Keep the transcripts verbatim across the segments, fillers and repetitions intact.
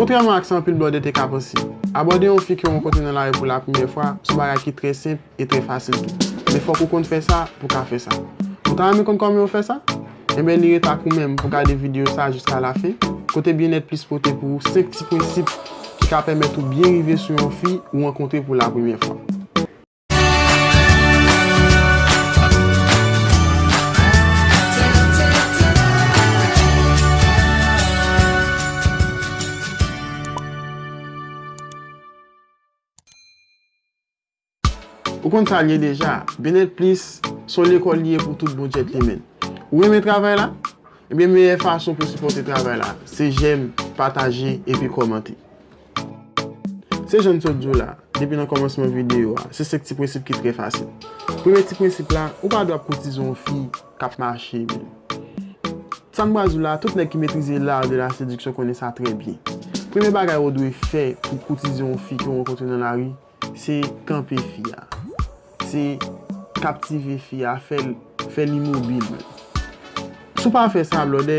Kontrèman ak sa anpil blòdè te ka panse, abòde yon fi ke w rankontre nan lari pou la premyè fwa se yon bagay ki trè senp e trè fasil tou. Men fòk ou konn fè sa pou w ka fè sa. Ou ta renmen konn kòman yo fè sa? Enben, li rete ak ou menm pou w gade videyo sa a jiska lafen, kote Byenèt Plis pote pou ou senk ti prensip ki ka pèmèt ou byen rive sou yon fi ou rankontre pou la premyè fwa. Ou konn sa l ye deja, Byenèt Plis se yon lekòl li ye pou tout bon djètlemenn. Ou renmen travay la? Ebyen, meyè fason pou sipòte travay la, se jèm, pataje, epi kòmante. Se jan n sot di w la, depi nan kòmansman videyo a, se senk ti prensip ki trè fasil. Premye ti prensip la, ou pa dwe ap koutize yon fi k ap mache, men. Sa m pral di w la, tout nèg ki metrize l'art de la séduction konnen sa trè byen. Premye bagay ou dwe fè pou koutize yon fi ke w rankontre nan lari, se kanpe fi a. Se kaptive fi a, fè l, fè l imobil, men. Si w pa fè sa, blòdè,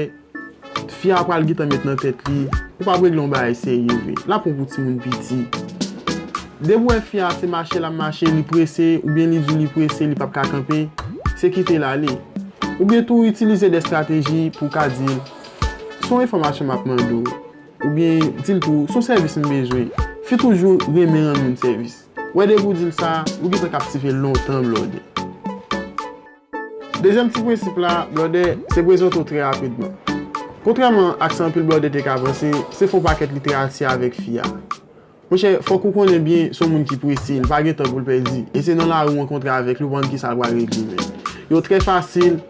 fi a pral gentan met nan tèt li, ou p ap regle yon bagay serye vre. L ap pran w pou timoun piti. Depi w wè fi a se mache l ap mache, li prese, oubyen li di w li prese, li p ap ka kanpe, se kite l ale. Oubyen tou itilize de estrateji pou w ka di l, se yon enfòmasyon m ap mande w. Oubyen di l tou, se yon sèvis m bezwen. Fi toujou renmen rann moun sèvis. Wè depi w di l sa, ou gentan kaptive l lontan, blòdè. Dezyèm ti prensip la, blòdè, se prezante w trè rapidman. Kontrèman ak sa anpil blòdè te ka panse, se fè yon pakèt literati avèk fi a. Monchè, fòk ou konnen byen se yon moun ki prese, li pa gen tan pou l pèdi. E se nan lari w rankontre avèk li, ou pa konn kisa l pral regle, men. Yo trè fasil,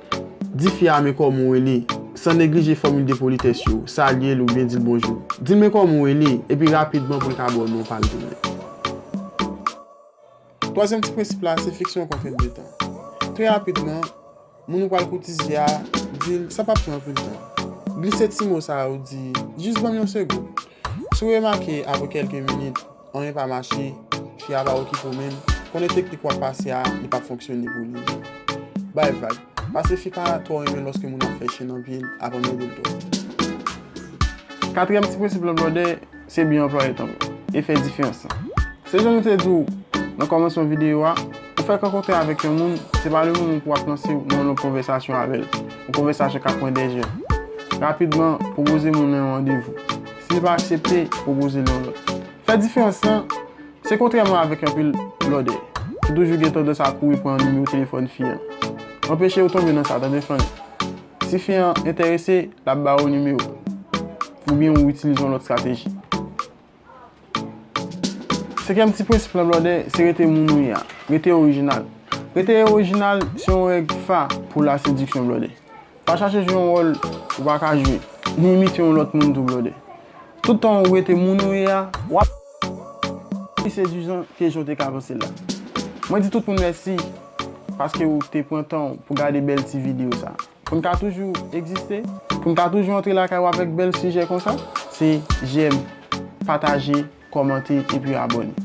di fi a men kòman w rele, san neglije fòmil de politès yo, salye l oubyen di l bonjou. Di l men kòman w rele, epi rapidman pou l ka ba w non pa l tounen. Twazyèm ti prensip la, se fikse yon kontrent de tan. Trè rapidman, moun ou pral koutize a, di l sa p ap pran anpil tan. Glise ti mo sa a, ou di, jis ban m yon segonn. Si w remake, apre kèlke minit, anyen pa mache, fi a pa okipe w menm, konnen teknik w ap pase a, li p ap fonksyone pou li. Bay vag. Pase fi pa twò renmen lòske moun ap fè chenn anpil, ap anmède l twòp. Katriyèm ti prensip lan, blòdè, se byen anplwaye tan w e fè diferans lan. Se jan nou te di w nan kòmansman videyo a, ou fèk rankontre avèk yon moun, se pa le moman pou w ap lanse yon long konvèsasyon avè l. Yon konvèsasyon k ap pran dèjè. Rapidman, pwopoze moun nan yon randevou. Si li pa aksepte, pwopoze l yon lòt. Fè diferans lan, se kontrèman avèk anpil blòdè ki toujou gen tandans a kouri pran nimewo telefòn fi an. Anpeche yo tonbe nan sa, tande flannen. Si fi an enterese, l ap ba ou nimewo. Oubyen ou itilize yon lòt estrateji. Senkyèm ti prensip lan, blòdè, se rete moun ou ye a. Rete orijinal. Rete orijinal se yon règ fa pou la sediksyon, blòdè. Pa chache jwe yon wòl ou pa ka jwe, ni imite yon lòt moun tou, blòdè. Tout tan ou rete moun ou ye a, w ap pi sedizan ke jan w te ka panse l la. Mwen di tout moun mèsi paske ou te pran tan w pou gade bèl ti videyo sa. Pou n ka toujou egziste, pou n ka toujou antre lakay ou avèk bèl sijè konsa, se jèm, pataje, kòmante epi abòne.